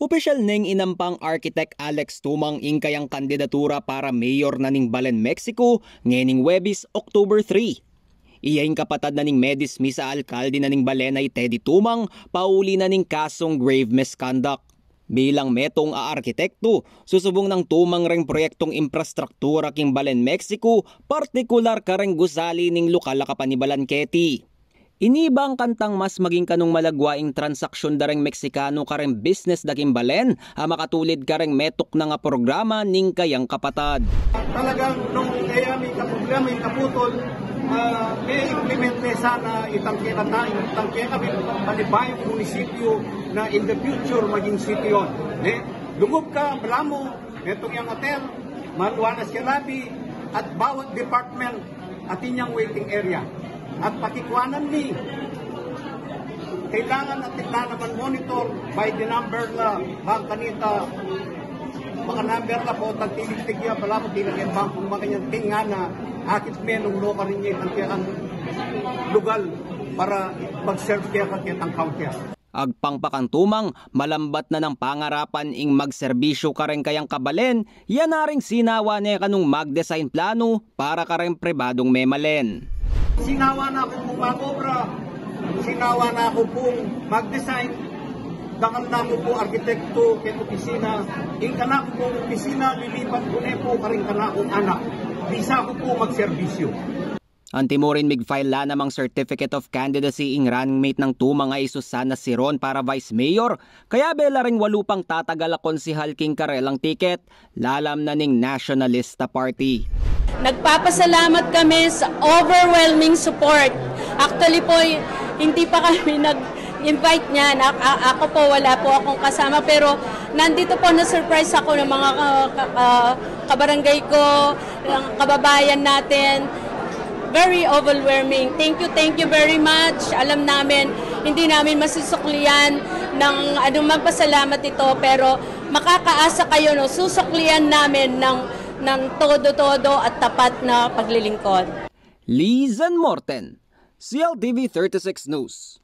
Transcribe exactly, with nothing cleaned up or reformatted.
Opisyal neng inampang Architect Alex Tumang ing kayang kandidatura para mayor na ning Balen, Mexico, ngening Huwebes, October three. Iya ing kapatad na ning medismiss a alkalde na ning Balen a i Teddy Tumang, pauli na ning kasung grave misconduct. Bilang metung a arkitekto, susubung nang Tumang reng proyektong imprastruktura king Balen, Mexico, partikular kareng gusali ning lokal a kapanibalan keti. Inibang kantang mas maging kanung malagwa ing transaksyon da reng Meksikano kareng bisnis da king Balen a makatulid kareng metuknang a programa ning kayang kapatad. Talagang nung kaya mi kaproblema, mi kaputol, ah, me-implement ne sana itang kekatang, itang kekami, panibayung munisipyo na in the future maging city yon. Ne? Lugub ka, balamu, metung yang hotel, maluanas ya labi, at bawat department atin yang waiting area. At pakikuanan mi, kailangan atin la naman monitor by the number la, bang kanita, baka number la po, tagtiligtig ya, balamu tinagyan bang kung makanyan, tingana, akit menung no karin ya, itang kekang lugal para mag-serve keka ketang counter. Agpang pa kang Tumang, malambat na nang pangarapan ing magserbisyu kareng kayang kabalen, ya na ring sinawa ne kanung mag-design planu para kareng pribadung memalen. Sinawa na ku pung mag-obra, sinawa na ku pung mag-design, dakal na ku pung arkitekto keng opisina, ing kanaku pung opisina, lilipat ku ne pu kareng kanakung anak, bisa ku pu magserbisyu. Antimurin mig-file la namang certificate of candidacy ing running mate nang Tumang a i Susana Siron para vice mayor, kayabe la ring walu pang tatagal a konsehal king karelang tiket, lalam na ning Nationalista Party. Nagpapasalamat kami sa overwhelming support. Actually po, hindi pa kami nag-invite niyan. A-, a-, ako po, wala po akong kasama, pero nandito po, na-surprise ako ng mga ka-, ka-, ka-, kabarangay ko, ng kababayan natin. Very overwhelming. Thank you, thank you very much. Alam namin, hindi namin masusuklian ng anumang pasalamat ito, pero makakaasa kayo, no, susuklian namin ng, ng todo-todo at tapat na paglilingkod. Lizan Morten, C L T V thirty-six News.